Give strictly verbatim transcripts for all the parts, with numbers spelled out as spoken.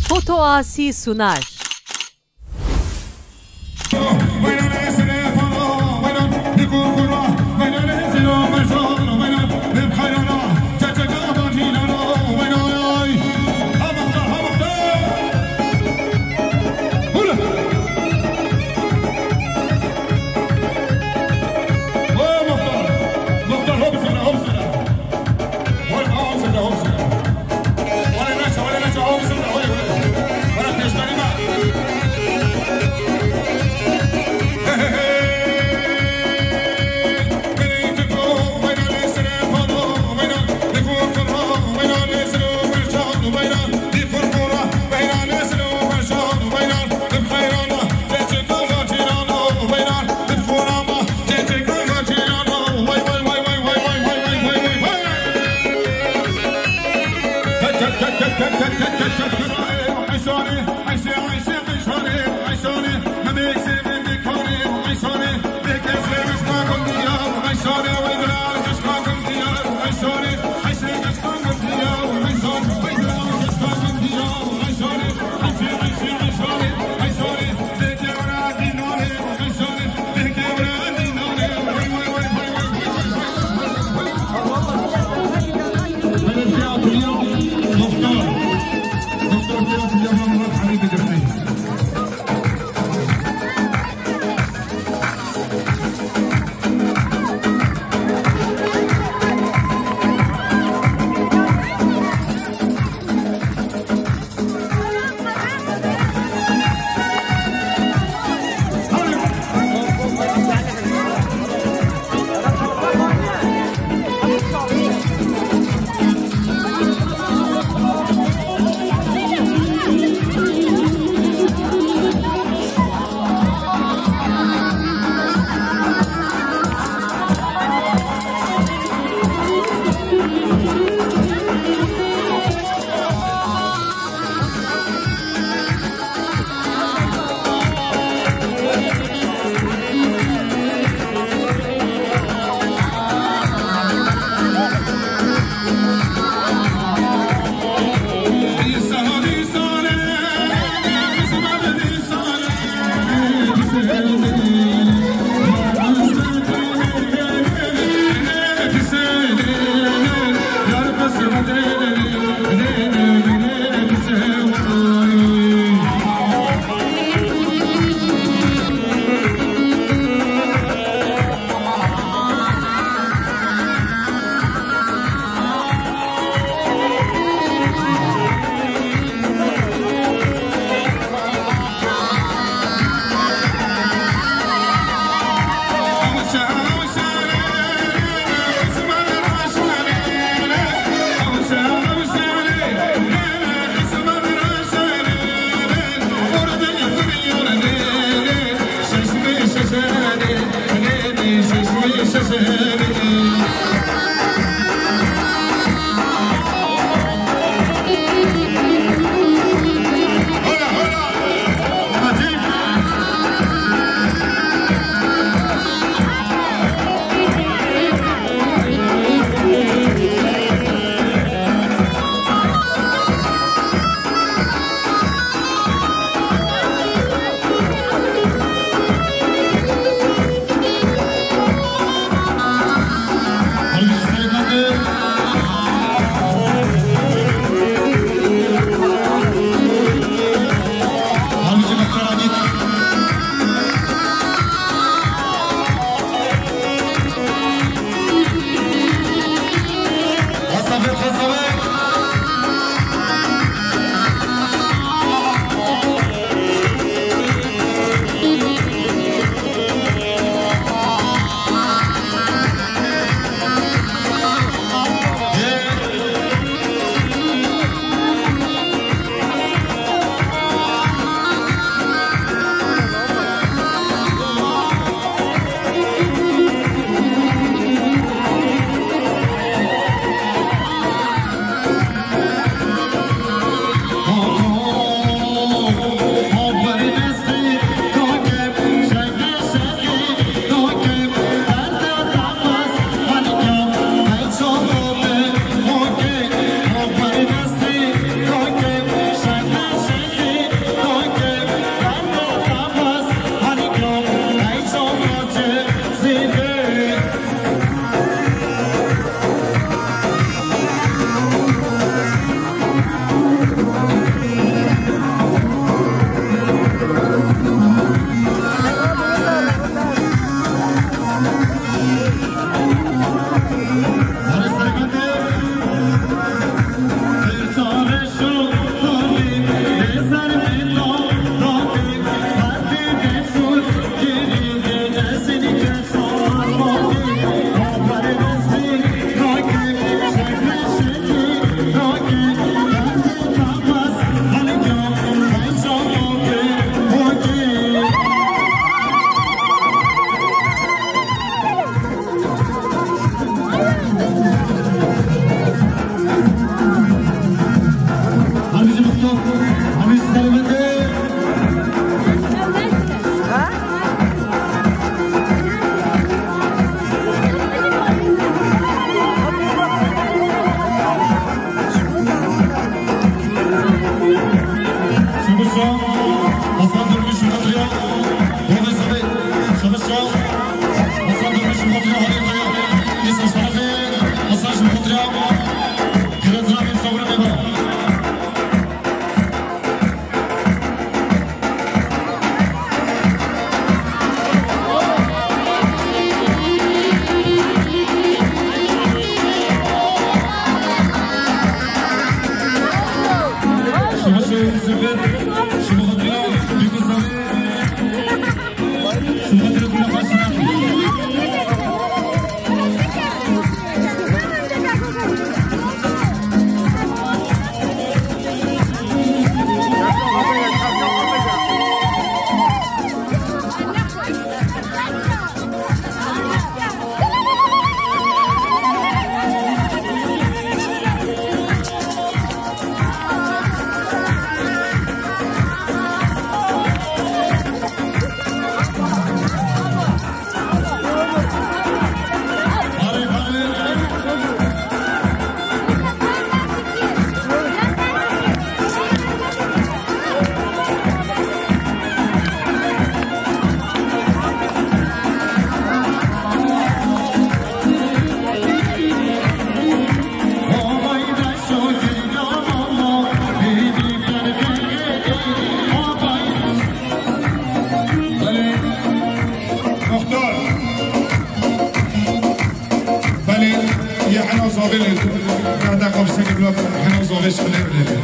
Foto Asi sunar. Belê, muxtar. Belê, yê hena zavê lê. Rehda qapsê bila hena zavê şixulê bilê.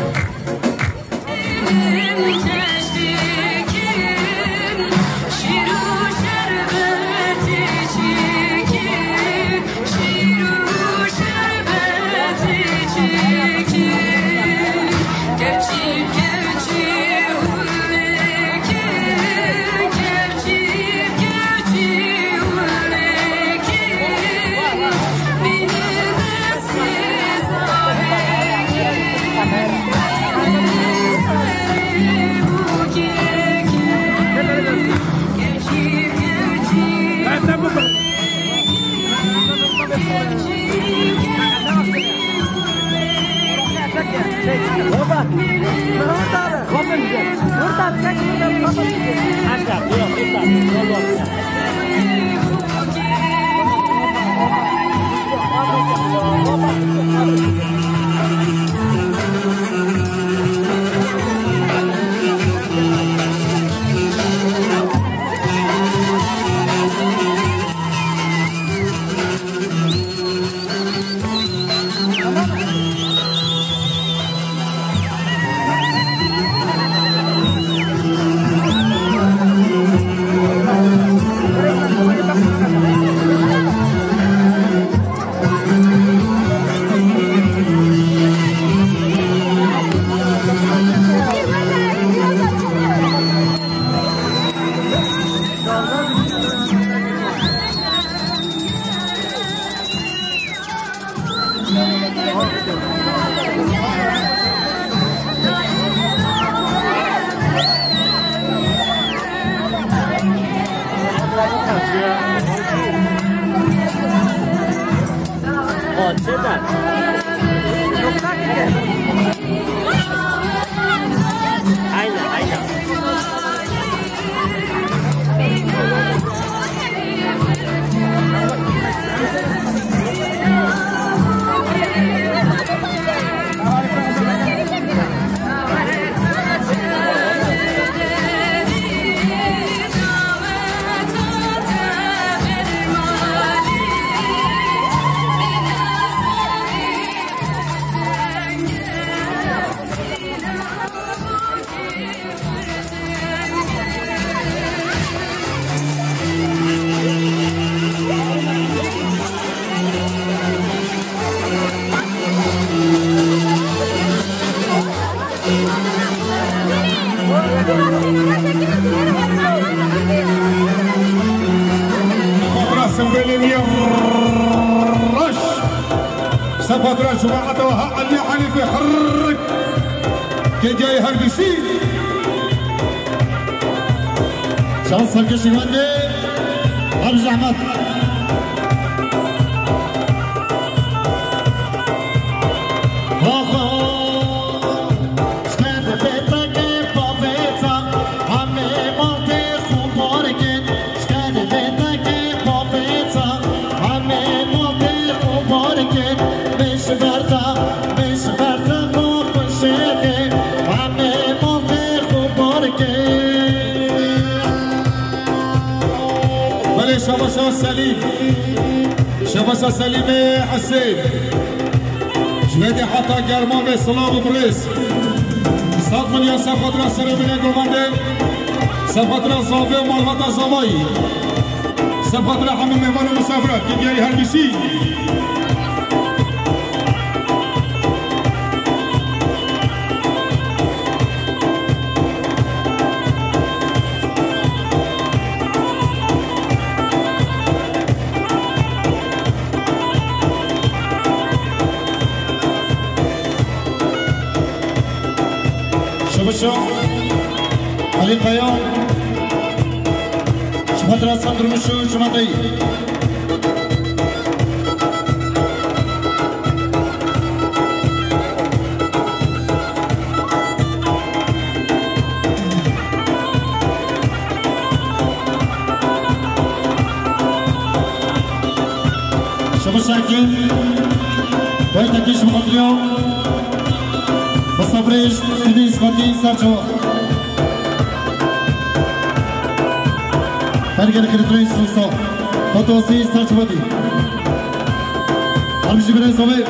Sembelê niye raş. Sefatra cemaata ha Elî Hanîfê hırrık. Geceyê her bişî. Şans serkeşî wendê. Ev zehmet. Xwe xwe. Şkerdê teke bavêta, hemê maltê xwe bar kin. Şkerdê teke bavêta, hemê maltê xwe bar kin. Mêş berta, mêş berta xwe xwe şêrê, hemê maltê xwe bar kin. Belê şabaşa Selîm. Şabaşa Selîmê Hesên. Ji vê heta german ve silav û birêz. Tatminiya ser xatira serê binê govendê, ser xatira zavê û malbata zavayî, ser xatira hemû mêvan û misafiran, ki diyarî her bîsî. Şibişo, Elî Kaya, ji xwe dirasan durmuşu çimatayî. Şibişakî, Waytekî ji xatirî. Bi sabrê ji dilî ji xatirî ser çawa. Her gel xirîtirî susa. Fotosî ser çawa dî. Her bijî birê zavê.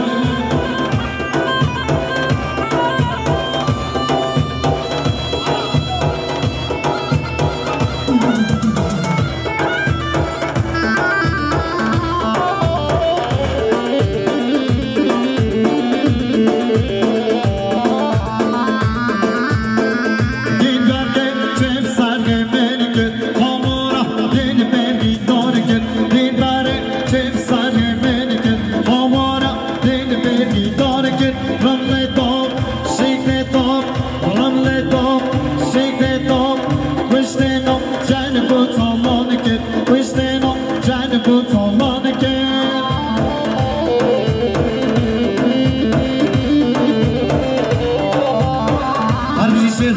Her bijî şêr.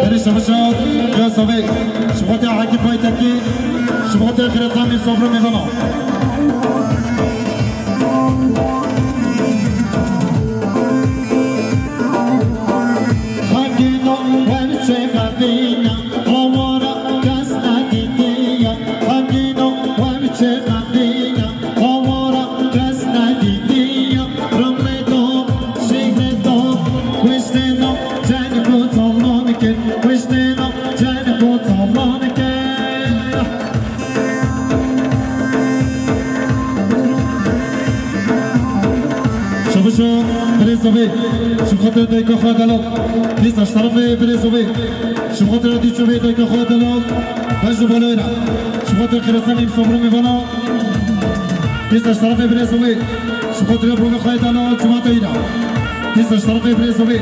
Berê şemişa ya savê. Ji xwe te Akîf Aytekî. Ji xwe te xirêtan mî sofra mêvana. Xakîno, we çê xebîna, awara kes nedîtiya. Xakîno, we çê xebîna, awara kes nedîtiya. Rimlê do, şîhrê do, kuştê do, cenk û talan kir, kuştê do, cenk û talan kir. Şibişo, birê zavê, ji xatir dayika xwe delal. Dîsa ji terefê birê zavê, ji xatir dî çavê dayika xwe delal. Bej û balay re, ji xatir xirêsanî misafirê mêvana. Dîsa ji terefê birê zavê, ji xatir bavê xwe delal, cemaatê re. Dîsa ji terefê birê zavê,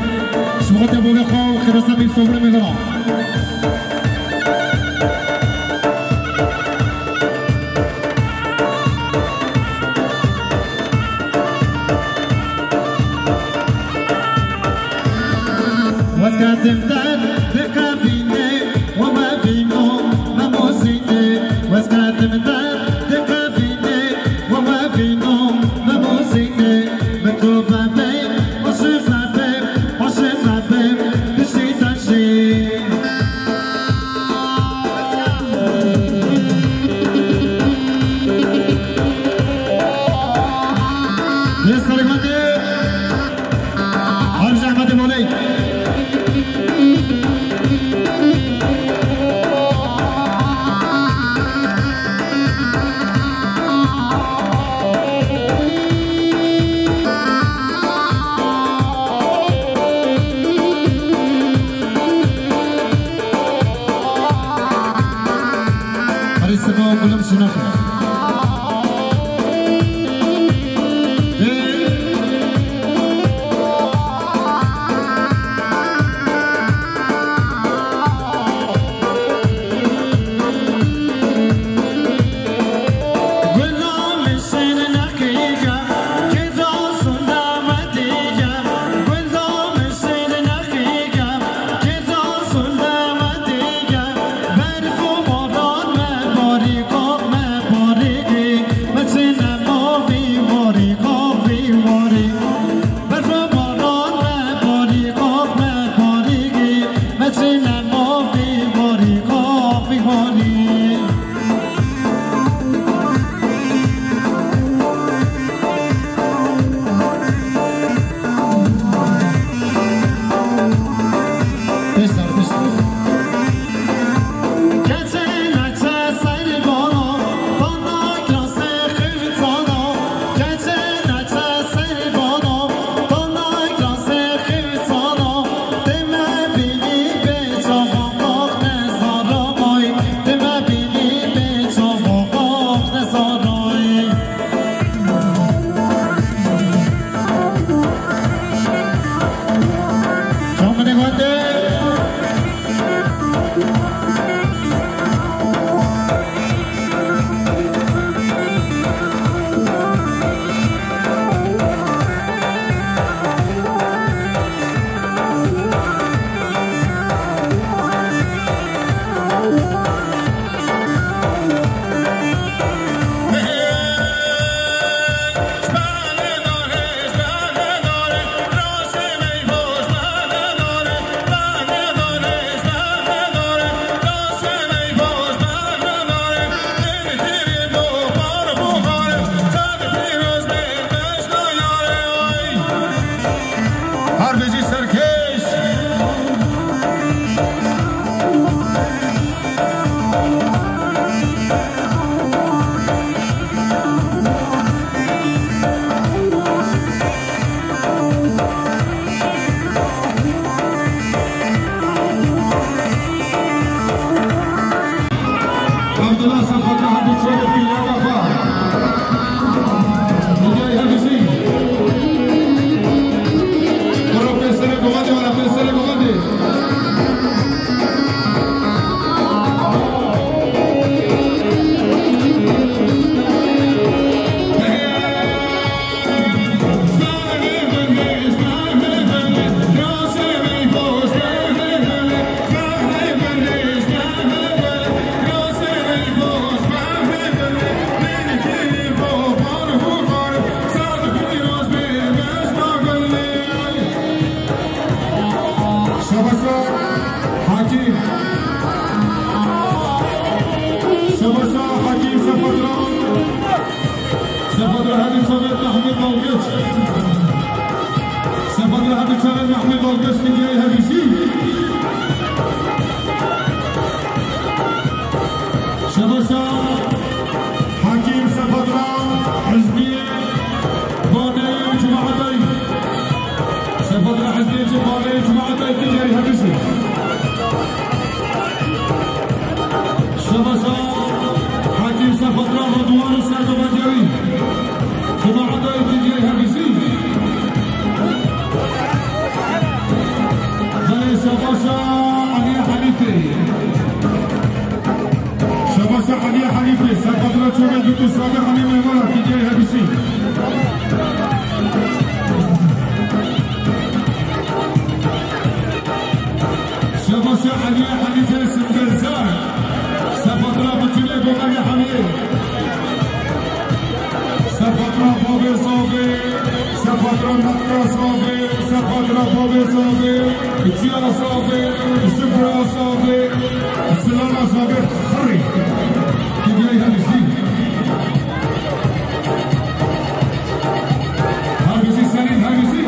ji xatir bavê xwe xirêsanî misafirê mêvana. Wezgetim der diqevîne, we mevîno, me mozîne. Wezgetim der diqevîne, we mevîno, me mozîne. Min tu vebê, aşiq vebê, aşiq vebê, piştî te jî. Dê serê me dê. Her zehmetê malê. Erê siba gulim şinaxê. Çavê Mehmet Alkes, Kilyayê Hebîşî. Şebaşa Hakîm Sefadra Hizbiyê Banê Cemaetay. Sefadra Hizbiyê Banê Cemaetay, Kilyayê Hebîşî. Şebaşa Hakîm Sefadra Ridwan û Serdova Cewî. Cemaeta Êtîdiyayê Hebîşî. Belê, şebaşa Eliyê Helîfê. Şebaşa Eliyê Helîfê. Sefadra Çolê Dût û Sabê Helîmê Mala Êtîdiyayê Hebîşî. Şebaşa Eliyê Helîfê Sindirzer. Sefadra Bitûlê Gomelê Heliyê. Sefadra Bavê Zavê. Sefadra Metka Zavê. Sefadra Bavê Zavê. Ciya Zavê. Zifra Zavê. Zilana Zavê. Xirrî. Kilyayê Hebîşî. Her bijî Selîm, her bijî.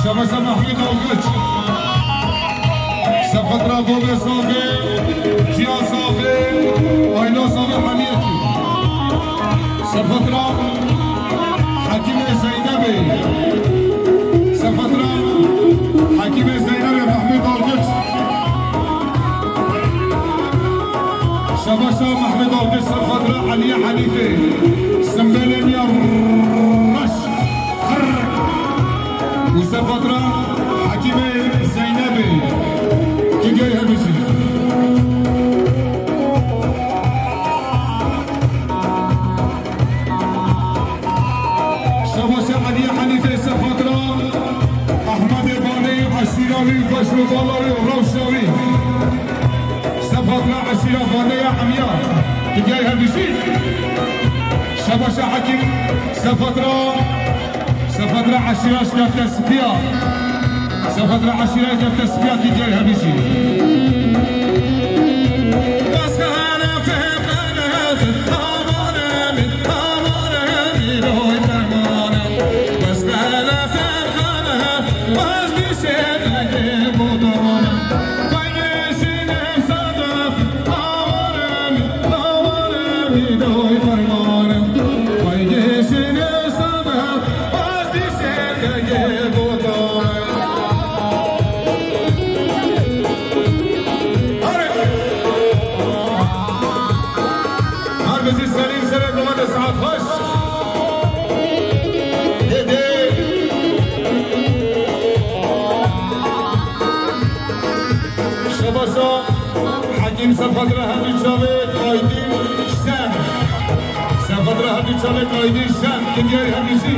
Şebaşa Mehmûd Algıç. Sefadra Bobê Zavê, Ciya Zavê, Ayla Zavê Heliyetî. Sefadra Hekîmê Zeynebê. Sefadra Hekîmê Zeynebê Mehmûd Algıç. Şebaşa Mehmûd Algıç, Sefadra Eliyê Helîfê. Simbêlê Miya Reş. Qirr. Û Sefadra Hekîmê Zeynebê. Kilyayê Hebîşî. Şebaşa Eliyê Helîfê, Sefadra Ehmedê Banê, eşîra wî, beşn û bala wî, rewşa wî. Sefadra eşîra Banê ya Hemiya. Kilyayê Hebîşî. Şebaşa Hekîm, Sefadra, Sefadra eşîra Şkefte Spiya. Sefadra eşîra Şkefte Spiya, Kilyayê Hebîşî. Her bijî Selîm, serê gumane saet xweş. Hêdî. Şebaşa Hekîm, Sefadra Hemî Çavê Aydîn Şen. Sefadra Hemî Çavê Aydîn Şen. Kilyayê Hebîşî.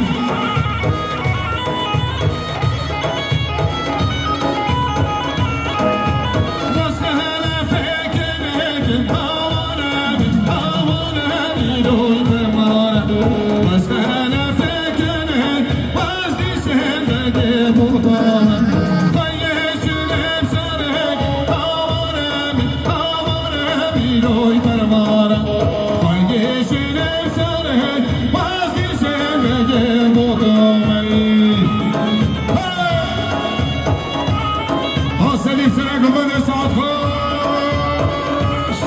Ha, Selîm, serê gumane saet xweş.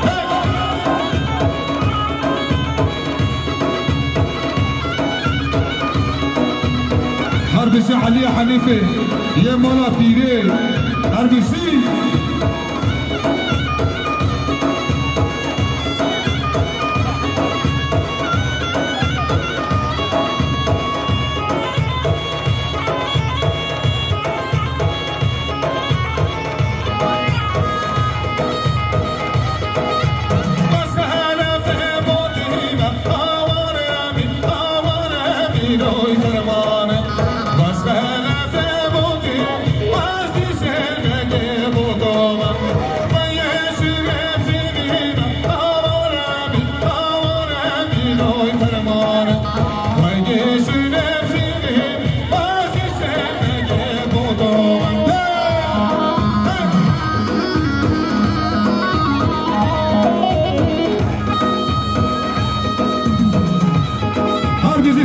Hey! Her bijî Eliyê Helîfê yê mala pîrê. Her bijî.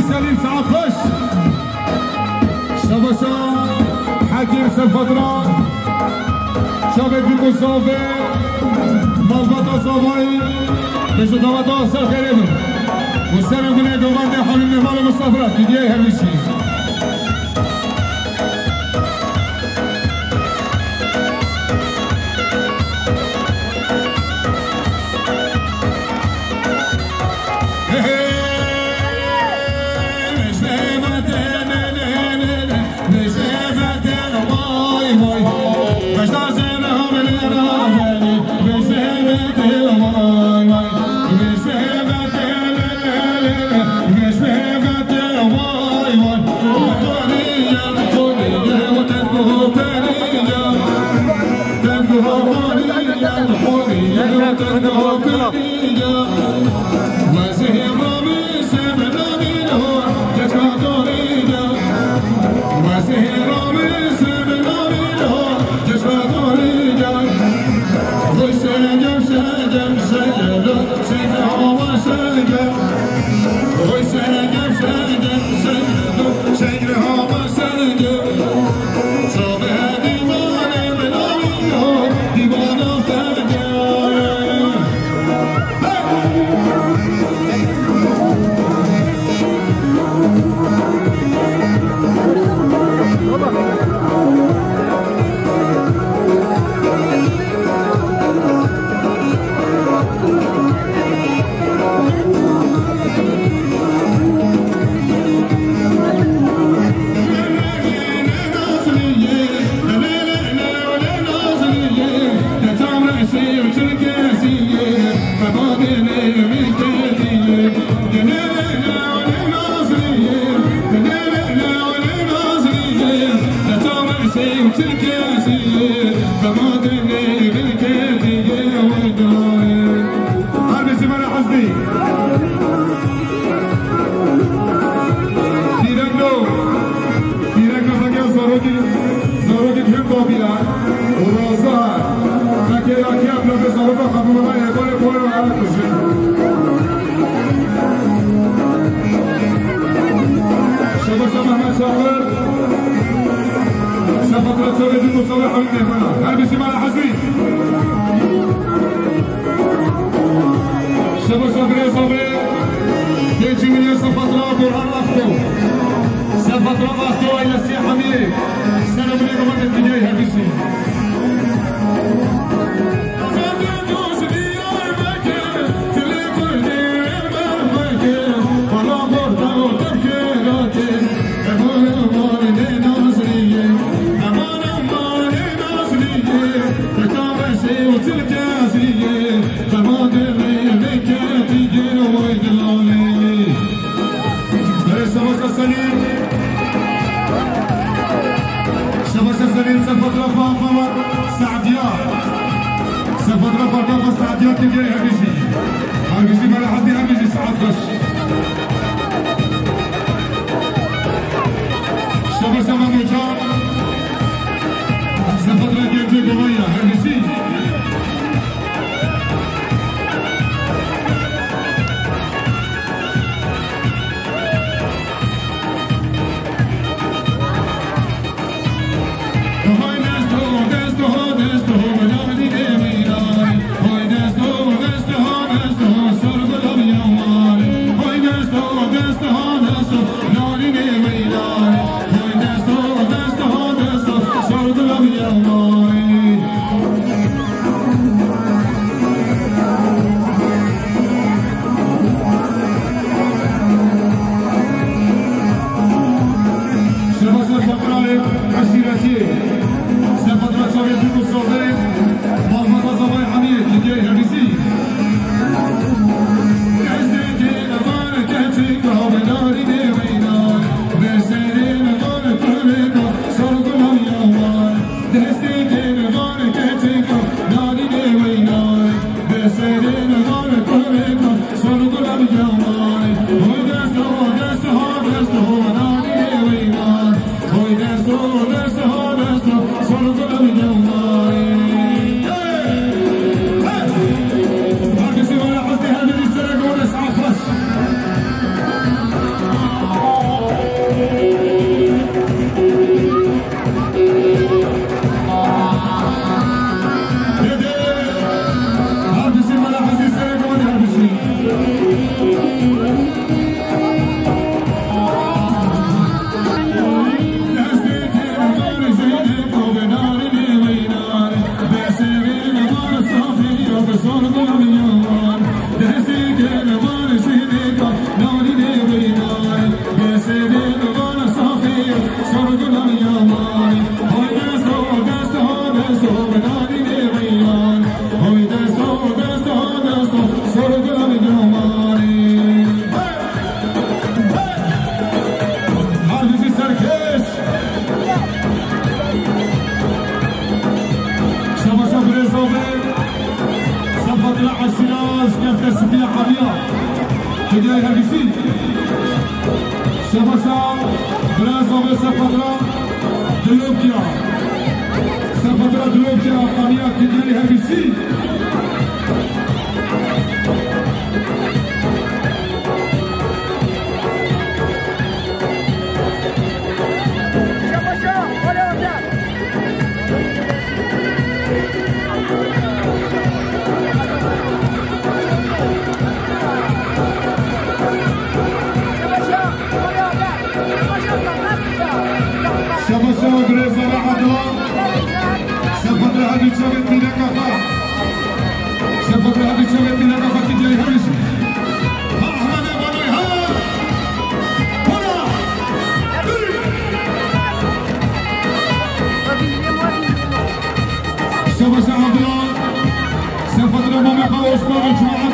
Selîm, saet xweş. Şebaşa Hekîm Sefatra, çavê dîk û zavê malbata zavayî, bêje daweta ser xêrê bin. Û serê binê govendê Halîl Mehman û Mistefra, didiyê hemîşî. Her bizi bana hazdi. Direkt lo. Pîreka xwe ya zarokî, zarokî him babî ya. Û raza. Fekê ya kî em nabê zaroka xwe bimana ê barê xwe ya ara kujin. Şebaşa Mehmet Çakır. Sefatra çavê dîk û zavê Halîl Mehmana. Her bizi bana hazdi. Şebaşa birê zavê, yê cimriye Sefatra Burhan Axto. Sefatra Axto ailesi Hamiye. Selamünaleyküm, hadi gidiyor her birisi. Şebaşa Selîm. Şebaşa Selîm, Sefatra Fafa Saadiya. Sefatra Fafa Saadiya, Tirkiye, her bizi. Her bizi, bela hadi her bizi, saat beş. Şebaşa Mahmut Can. Sefatra Gence Govaya, her bizi. Sorgun Gomanî. Hey! Hey! Hardizî serkeş. Şabaşa birêzavê. Sefadra Eşîra, Kefte Sipiya Hamiya. Hediye herkesî. Şabaşa birêzavê Sefadra Dilokya. Sefadra Dilokya, Hamiya, Hediye herkesî. Şabaşa birêzavê Adnan. Sefadra hadi çavê pîreka xwe. Sefadra hadi çavê pîreka xwe ki diyayî hewî jî. Ha Ehmedê Baloy ha. Hola. Şabaşa Adnan. Sefadra Mamê xwe Osman Osman.